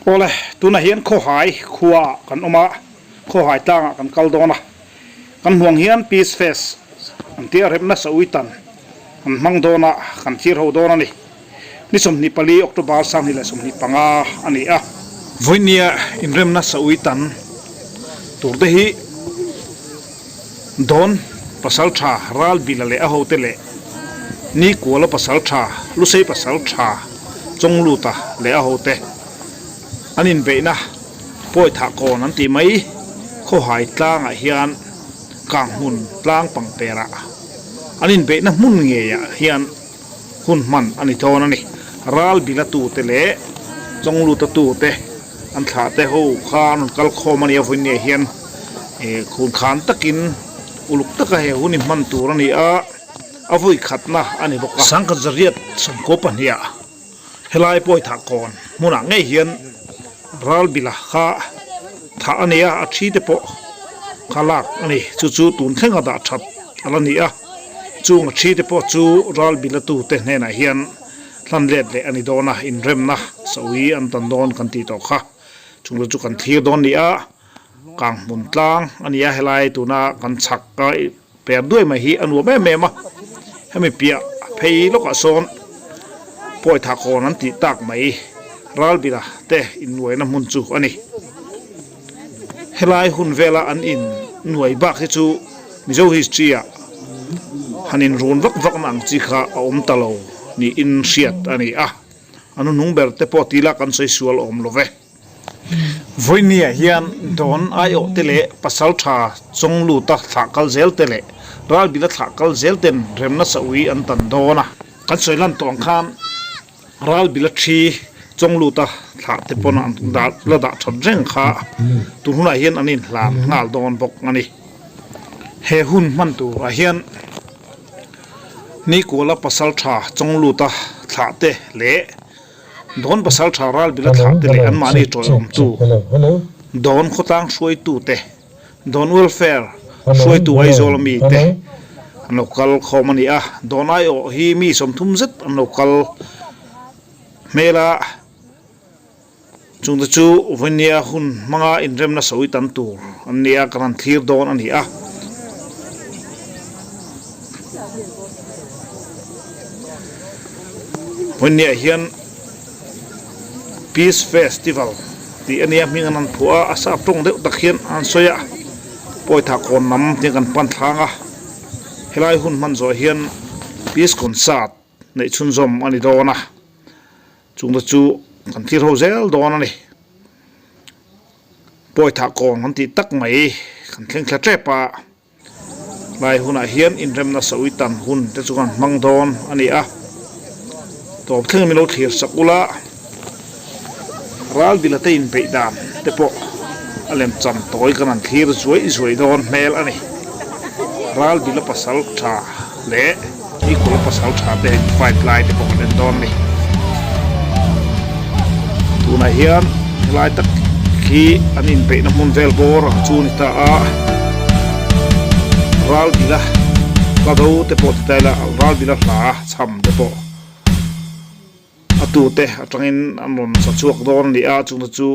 Awle, tunah hian Khawhai khuaah kan awm a, Khawhai tlangah kan kal dawn a. Kan hmuang hian Peace Fest an tia remna Sawitan an hmang dawn a, kan thlir ho dawn a ni. Ni 24 October 2025 a ni a. Vawinia inremna Sawitan tur te hi Dawn pasal tha Ralbila leh a hote leh Nikuala pasal tha Lusei pasal tha Chawngluta leh a hote an inbeihna Pawithah kawn an tih mai Khawhai tlangah hian Kanghmun tlang pangperah an inbeihna hmun ngeiah hian hun hman a ni dawn a ni. Ralbila tute leh Chawngluta tute an thlah te ho kha an rawn kal khawm a ni a, vawiin hian khun khan takin uluk taka he hun hi hman tur a ni a, a vawi khatna a ni bawk a. Sangkhat zariat sawmkaw pahniha helai pawithah kawn hmunah ngei hian Ralbila kha thah a ni a, a thi te pawh kha lak a ni. Chu chu tun thlenga dah that a la ni a, chung a thi te pawh chu Ralbila tute hnenah hian hlan let leh a ni dawn a, inremna sawi an tan dawn kan tih tawh kha chung chu kan thlir dawn ni a, kang hmun tlang a ni a, helai tuna kan chhak a per duai mai hi a nuam em em a, hemi piah phei lawkah sawn pawithah kawn an tih tak mai Ralbila te innuaina hmun chu a ni. Helai hun vela an in nuai bak hi chu Mizo history ah han in run vak vak na ang chi kha a awm ta lo niin hriat a ni a, a hnuhnung ber te pawh tila kan sawi sual awm lo ve. Vawinia hian Dawn aiawh te leh pasal tha Chawngluta thlah kal zel te leh Ralbila thlah kal zel ten remna saui an tan dawn a. Kan sawi lan tawh ang khan Ralbila thi Chawngluta thlah te pawn an dah la dah that reng kha tun hunah hian an inhlan nghal dawn bawk a ni. He hun hman turah hian Nikuala pasal tha Chawngluta thlah te leh Dawn pasal tha Ralbila thlah te leh anmahni tawiawmtu Dawn khawtlang hruaitu te, Dawn Welfare hruaitu Aizawl ami te an lo kal khawm a ni a. Dawn aiawh hi mi 30 zet an lo kal hmel a, chungte chu Vawinia hun hmanga inremna sawi tam tur an ni a, kan han thlir dawn a ni a. Vawinia hian Peace Festival tih a nia hming an han phuah a, a sap tawng deuh tak hian an sawi a, Pawithah kawn lam te kan pan thlang a, helai hun hman zawh hian Peace Concert neih chhunzawm a ni dawn a, chungte chu kan thlir ho zel dawn a ni. Pawithah kawn kan tih tak mai kan thleng thla tep a. Tlai hunah hian inremna sawi tan hun te chu kan hmang dawn a ni a, tawp thleng min lo thlir sak ula, Ralbila te inbeih dan te pawh a lem chan tawi kan han thlir zuai zuai dawn hmel a ni. Ralbila pasal tha leh Nikula pasal tha te in fight lai te pawh kan en dawn a ni. Tunah hian helai tak hi an inbeihna hmun vel bawr ang chu a ni ta a, Ralbila hla do te pawh ti ta ila Ralbila hla chham te pawh a tute atangin an rawn sa chhuak dawn a ni a, chungte chu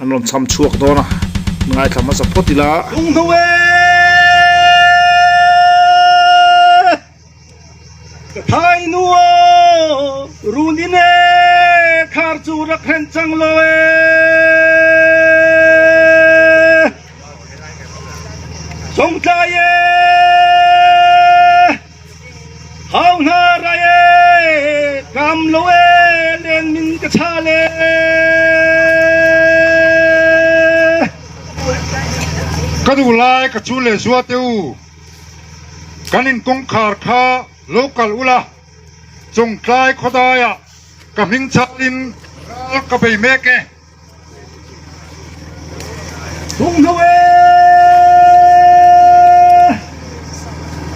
an rawn chham chhuak dawn a, ngaithla hmasa phawt ila. Ka thai nu aw, run in e, khar chu rak hrenh cang lo e. Songtlai e, hau hna rai e, kam lo e, len min ka chal e. Ka duh lai ka chu le zua te u. Kan in kawngkhar kha lo kal ula, Chawngtlai khawdaiah ka hming chalin ral ka bei mek e. Thunghnu e,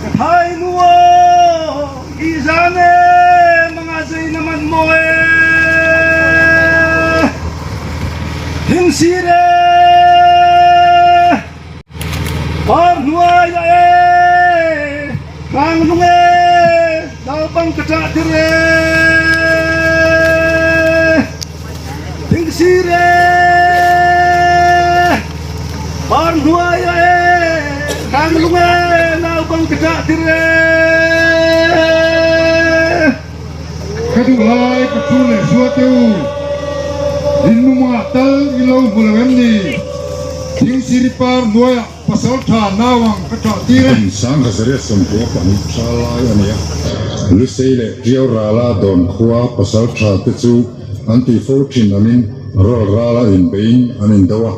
ka thai nu aw, i zan e, manga zei na manh maw e, Thingsir e. Par hnuai ah e, tlang lung e, naupang ka ṭah tir e. Thingsir e, par hnuaia e, Hranglung e, naupang ka ṭah tir e. Ka duh lai ka thu leh zua te u, in mumangah tal i lo hmu lo em ni? Thingsiri par hnuaiah pasal tha nau ang ka ṭah tir e. Kum Sanghazaria sawmhnih a pahnih tha lai a ni a, Lusei leh Ṭiau rala dawn khua pasal tha te chu an tih fo thin angin rual rala inbeiin an indo a.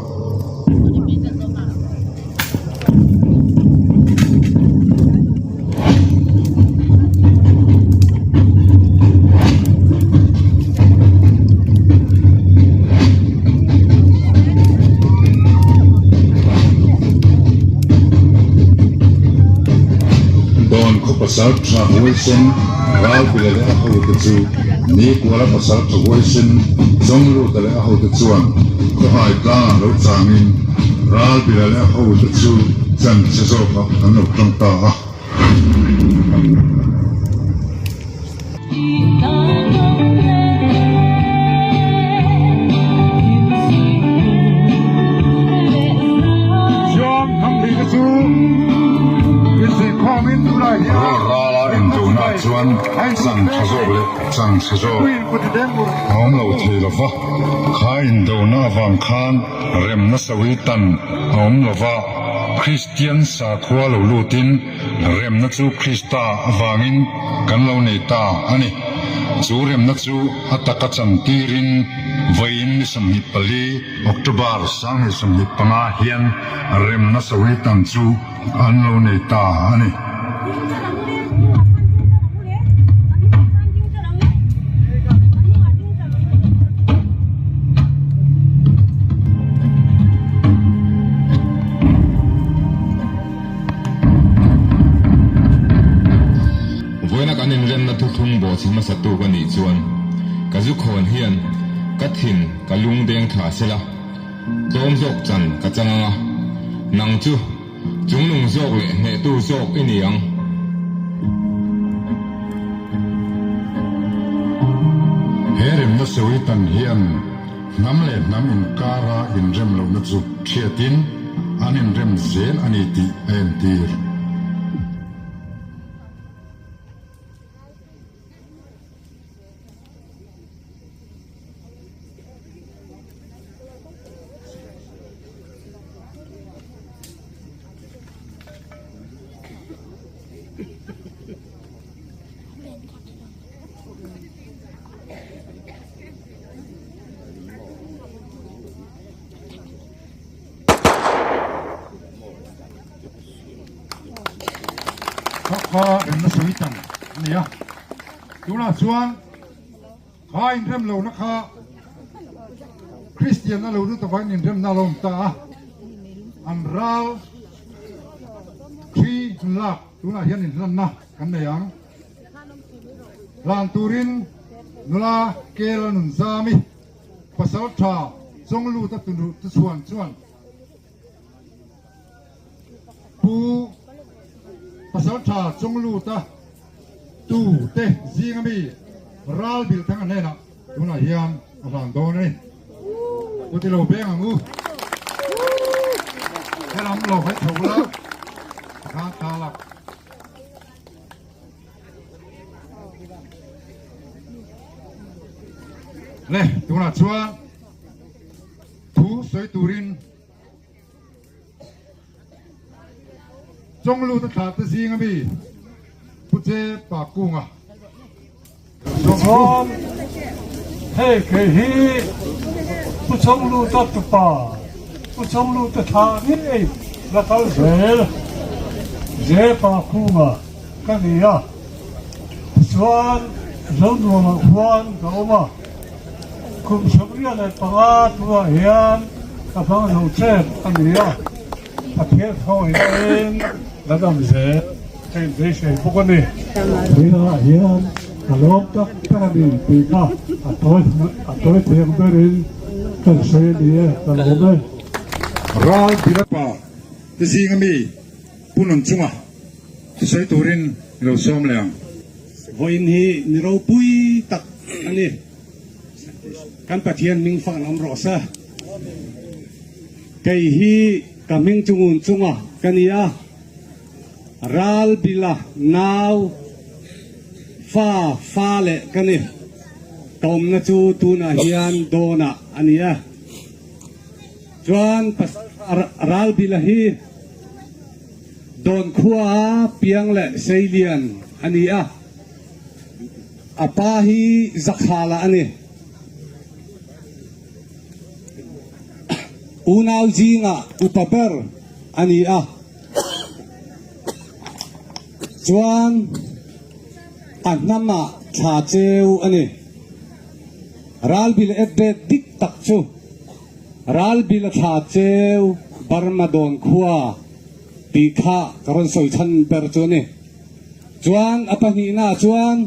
Dawn khaw pasal tha huaisen Ralbila leh a hote chu Nikuala pasal tha huaisen Zawngluta leh a hote chuan khawhai tlangah lo changin Ralbila leh a hote chu chan che zawkah an lo tang ta a. Rawl rala indona chuan chan tha zawk leh chan chhe zawk a awm lo thei lo va, kha indona avang khan remna sawi tan a awm lo va, Kristian sakhua lo lutin Remna chu Krista avangin kan lo nei ta a ni. Chu remna chu a taka chantirin vawiin ni 24, October 2025 hian remna sawitan chu an lo nei ta a ni. Vawiina kan inremna thuthlung bawhchhe hmasa tu ka nih chuan ka zu khawn hian ka thin ka lung deng thla sela, tlawm zawk chan ka chang ang a, nang chu chungnung zawk leh hnehtu zawk i ni ang. He remna sawi tan hian Hnam leh hnam inkara inrem lohna chu hriatin an inrem zel a ni tih a entir. Kha kha remna sawi tan a ni a, tunah chuan kha inrem lohna kha Kristian a lo lut avangin inremna a lo awm ta a, an ral thi lak tunah hian inhlanna kan nei ang. Hlan turin nula Kela Nunzami pasal tha Chawngluta Tuchhuan chuan Pu pasal tha Chawngluta tu te zinga mi Ral Bilthanga hnenah tunah hian a hlan dawn a ni. Kut i lo beng ang u. Helam lo hawi chho ula tikhan thla lak. Le tunah chuan thu sawi turin Chawnglut a thlah te zing ami Pu Che Pa Kunga Chuan hei kei hi Pu Chawngluta tupa Pu Chawngluta thlah ngei la kal zel Je Pa Kunga ka ni a, tichuan Zonuamah khuan ka awm a, kum 75 tunah hian ka hmang zo ṭep a ni a, Pathian thawngin la dam zel ka inbeisei bawk a ni. Tuiah hian ka lawm tak tak a ni tih kha a tawi a tawi thiang berin kan sawi a ni e, ka lawm e. Ral Bilapa te zinga mi Pu Nunchunga Thusawi turin i lo sawm leh ang. Vawiin hi ni ropui tak a ni. Kan Pathian hming fak an awm rawh se. Kei hi ka hming chu ngun chunga ka ni a, Ralbila nau fa fa leh ka ni. Ka awmna chu tunah hian Dawnah a ni a. Chuan Ralbila hi Dawn khua piang leh seilian a ni a. A pa hi Zakhala a ni. Unau zingah upa ber a ni a. Chuan a hnamah thla cheu a ni. Ralbil et dik tak chu Ralbil a thla cheu Burma dawn khua tih kha ka rawn sawi chhan ber chu a ni. Chuan a pahnihnaah chuan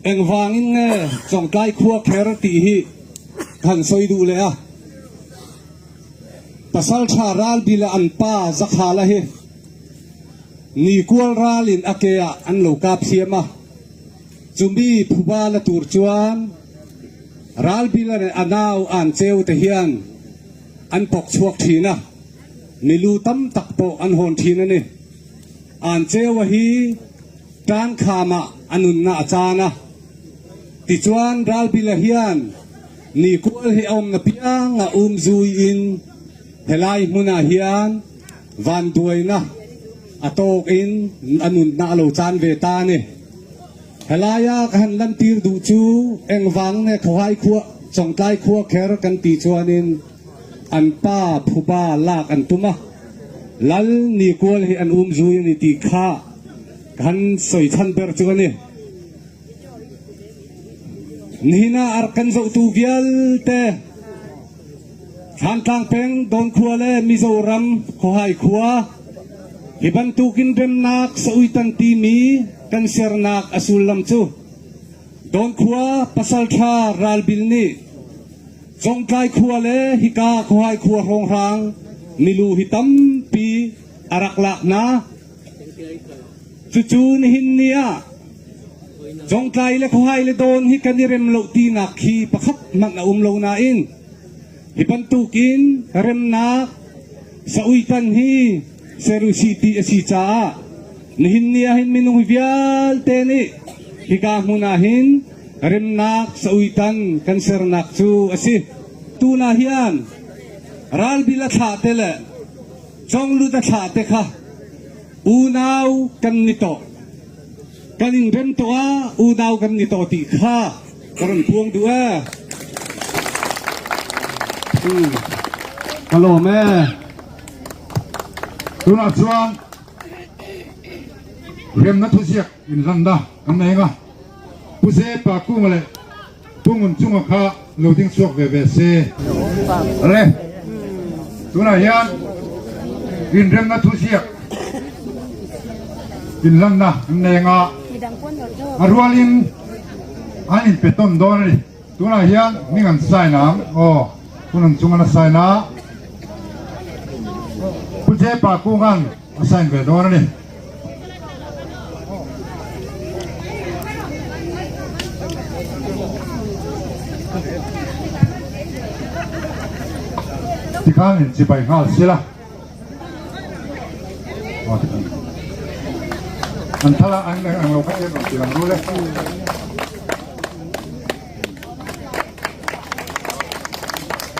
engvangin nge Chawngtlai khua kher tih hi ka han sawi duh leh a. Pasaltha Ralbila an pa Zakhala hi Nikual ralin a ke ah an lo kap siam a, chumi phuba la tur chuan Ralbila leh a nau an cheu te hian an pawk chhuak thin a, milu tam tak pawh an hawn thin a ni. An cheua hi tan khamah a nunna a chan a, tichuan Ralbila hian Nikual hi a awmna pianga um zuiin helai hmunah hian vanduaina a tawkin a nunna a lo chan ve ta a ni. Helaia ka han lantir duh chu engvang nge Khawhai khua, Chawngtlai khua kher kan tih chuanin an pa phuba lak an tum a, Lal Nikual hi an um zui a ni tih kha ka han sawi chhan ber chu a ni. Nihina a rak kan zohtu vialte Thlantlang peng Dawnkhua le Mizoram Khawhai khua hi bantukin remnak sauitan timi kan sernak a sullam cu Dawnkhua pasalṭha Ralbil nih Congtlai khua le hika Khawhai khua hrawnghrang milu hi tampi a rak lak hna. Cucu nihin ni ah Congtlai le Khuahai le Dawn hi kan i rem lo tinak khi pakhat hmanh a um lo nain hi bantukin remnak sauitan hi ser usih ti a si caah nihin ni ah hin minung vialte nih hika hmun ah hin remnak sauitan kan sernak cu a si. Tuna hian ralbil a thlah te le Conglut a thlah te kha unau kan ni tawh. Kan in rem tawh a unau kan ni tawh ti kha ka rawn puang duh e. Ka lawm e. Tunah chuan remna thuziak inhlanna kan nei ang a, Pu Zepa Kunga leh Pu Ngun chunga kha lo ding chhuak ve ve se. Le, tunah hian inremna thuziak inlanna an nei anga a rualin an inpe tawn dawn a ni. Tunah hian hming an sign ang aw, Pu Ngun chungan a sign a, Pu Jepa Kungan a sign ve dawn a ni. Tikhan in chibai nghal sila. An thala an ang lo kha em ang tilang ru le.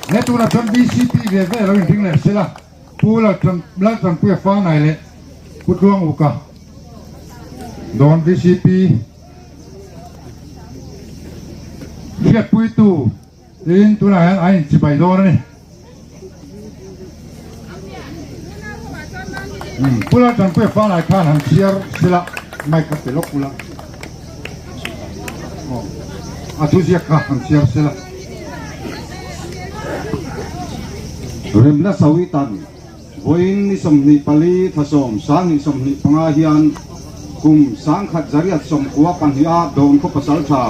He tuna chuan BCP ve ve lo in ring leh sila. Pu Laltanpuia Fanai leh Pu Tluanguka Dawn vcp hriatpuitu tiin tunah hian a inchibai dawn a ni. Pu Laltanpuia Fanai khan han chhiar sila mic a pe lawk ula a thuziak kha han chhiar sila. Remna Sawitan, Vawiin ni 24 thla sawm 2025 hian kum 10,000 zariat sawmkua pahniha Dawnkhua pasaltha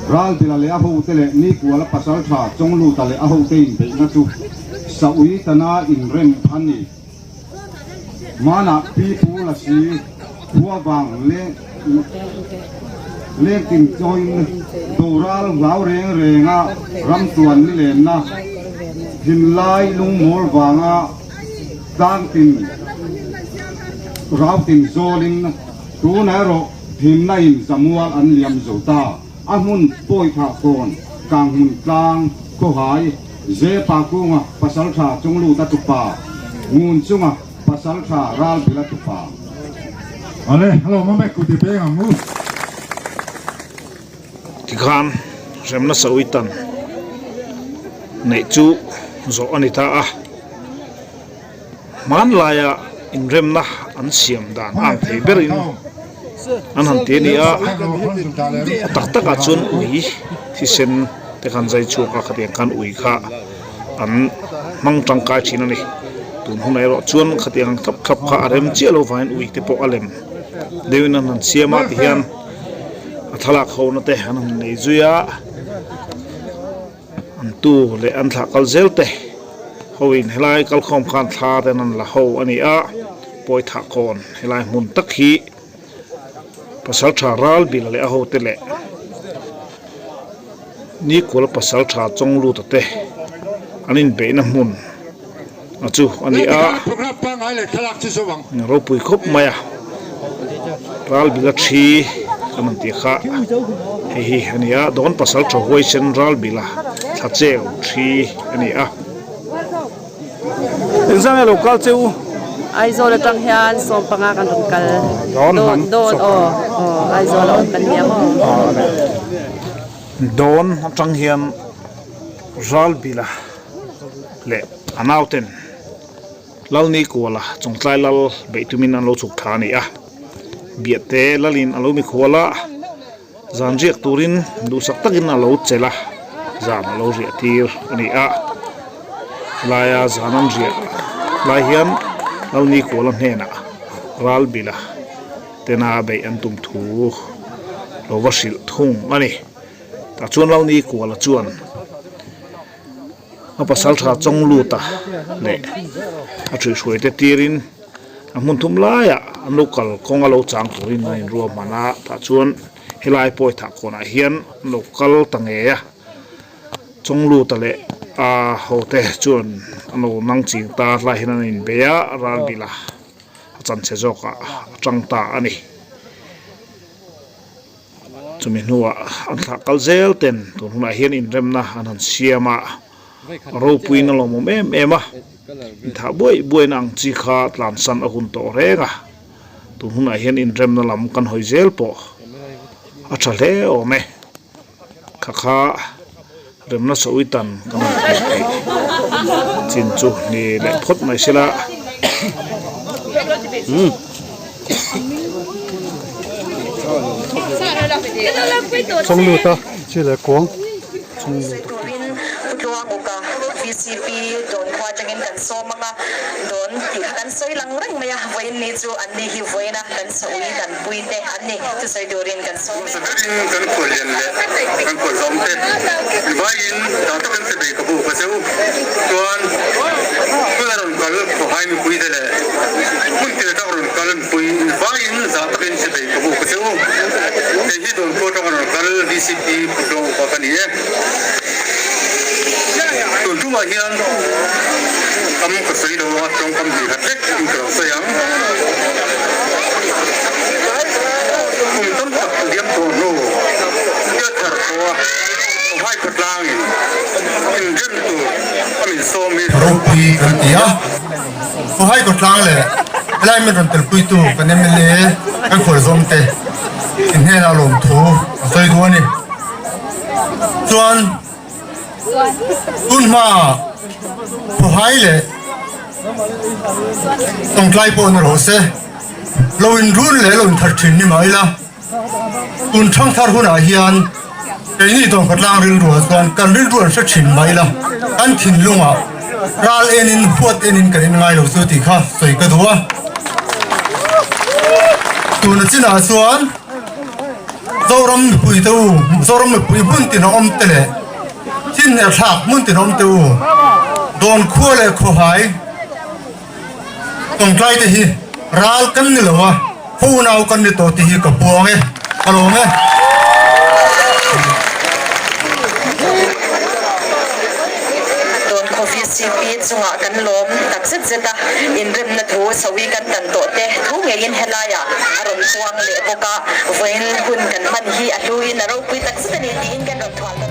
Ralbila leh a hote leh Nikuala pasaltha Chawngluta leh a hote inbeihna chu Sawitana inrem a ni. Hmanah Pi Pu Lasi khua vang leng. Lengtin chawiin doral hlau reng renga ramtuan nilenna thinlai lungmawl vanga tlangtin rautin zawlin tunah erawh thimna in zamual an liam zo ta. A hmun pawithah kawn Kanghmun tlang khawhai Zepa kunga pasaltha Chungluta tupa Ngun chunga Pasaltha Ralbila tupa. Ale, hello mame kut i peng ang u. Tikhan remna sawitan neih chu zawh a ni ta a, hmanlaia inremna an siam dan a ang thei berin an han ti a ni a, a tak takah chuan ui thisen te khan zai chhuak a, khatiang khan ui kha an hmang tangkai thin a ni. Tun hunah erawh chuan khatiang ang thlap thlap kha a rem chiah lo vangin ui te pawh a lem deuhin an han siam a tihian a thlalak ho na te an han nei zui a an tu leh an thlah kal zel te ho in helai kalkhawm khan thla te an han la ho a ni a pawithah kawn helai hmun tak hi Pasaltha Ralbila leh a hote leh Nikuala Pasaltha Chawngluta te an inbeihna hmun a chu a ni a, ropui khawp mai a, Ralbila thi kan han tih kha hei hi a ni a, Dawn Pasaltha Huaisen Ralbila Thlacheu thi a ni a. Engzah nge lo kal che u? Aizawl atang hian sawmpanga kan rawn kal. Dawn hnam Dawn aw aw Aizawl a awm kan nia maw? Dawn atang hian Ralbila leh a nauten Lalnikuala Chawngtlai Lal beih tumin an lo chhuk thla a ni a. Biahte Lalin a lo mikhual a. Zan riak turin duhsak takin a lo chelh a, zan a lo riah tir a ni a. Helaia zan an riah lai hian Lalnikuala hnenah Ralbila tena beih an tum thu lo va hrilh thung a ni. Tah chuan Lalnikuala chuan a pasal tha Chawngluta leh a thuihhruaite tirin A hmun thum laiah an lo kal kawng a lo chang turin an inruahman a, tah chuan helai pawithah kawnah hian an lo kal ta ngei a, Chawngluta leh a hote chuan an lo nang ching ta hlai hian an inbei a, Ralbila a chanchhe zawkah a tang ta a ni. Chumi hnuah an thlah kal zel ten tun hunah hian inremna an han siam a. Ropuiin a lawmawm em em a, inthah buai buaina ang chi kha tlansan a hun tawh reng a, tun hunah hian inremna lam kan hawi zel pawh a tha hle awm e. Kha kha remna sawitan kan han thei theih chin chu ni leh phawt mai sela. Chawngluta chi leh kuang. Sawi turin Pu Tluang Uka VCP dawn khua atangin kan sawm ang a, dawn tih kha kan sawi lang reng mai a, vawiin ni chu an ni hi vawiina kan sawi dan pui te an ni chu sawi turin kan sawm e. Hmasa berin kan khuallian leh kan khualzawm te vaiin dah takin che bei ka bu ka cheu chuan hmun a rawn kal khawhai mipui te leh hmun tir tak rawn kal mipui vaiin zah takin che bei ka bu ka cheu. Hei hi dawn pawh atanga rawn kal VCP Pu Tluang Upa ka ni e. Tun tumah hian kam ka sawi lo a, tawngkam hnih khat vek in ka lo sawi ang. Kum tam tak liam tawh hnu tia thar tawh a, Ohai khawtlangin inrem tur a min sawm hi. Ropui kan ti a, Ohai khawtlang leh helai min rawn telpuitu kan mla kan khualzawm te in hnenah lawmthu a sawi duh a ni. Chuan tun hmaah Khawhai leh Tawngtlai pawh ni rawh se, lo inrun leh lo inthar thin ni mah ila, tun thangthar hunah hian keini Tawngkhatlang rilruah chuan kan rilru an hre thin mah ila, kan thinlungah ral enin huat enin kan inngai lo chu tih kha sawi ka duh a. Tuna chinah chuan Zoram mipui te u, Zoram mipui hmun tin a awm te leh thinhner thlak hmun tin a awm te u, dawn khua leh khawhai tawngtai te hi ral kan ni lo a, ho nau kan ni tawh tih hi ka puang e, ka lawm e. Vcp chungah kan lawm tak zet zet a, inremna thu sawi kan tan tawh te thu ngeiin helaiah a rawn chuang leh bawk a, vawiin hun kan hman hi a hluin a ropui tak zet a ni tiin kan rawn thual dawn.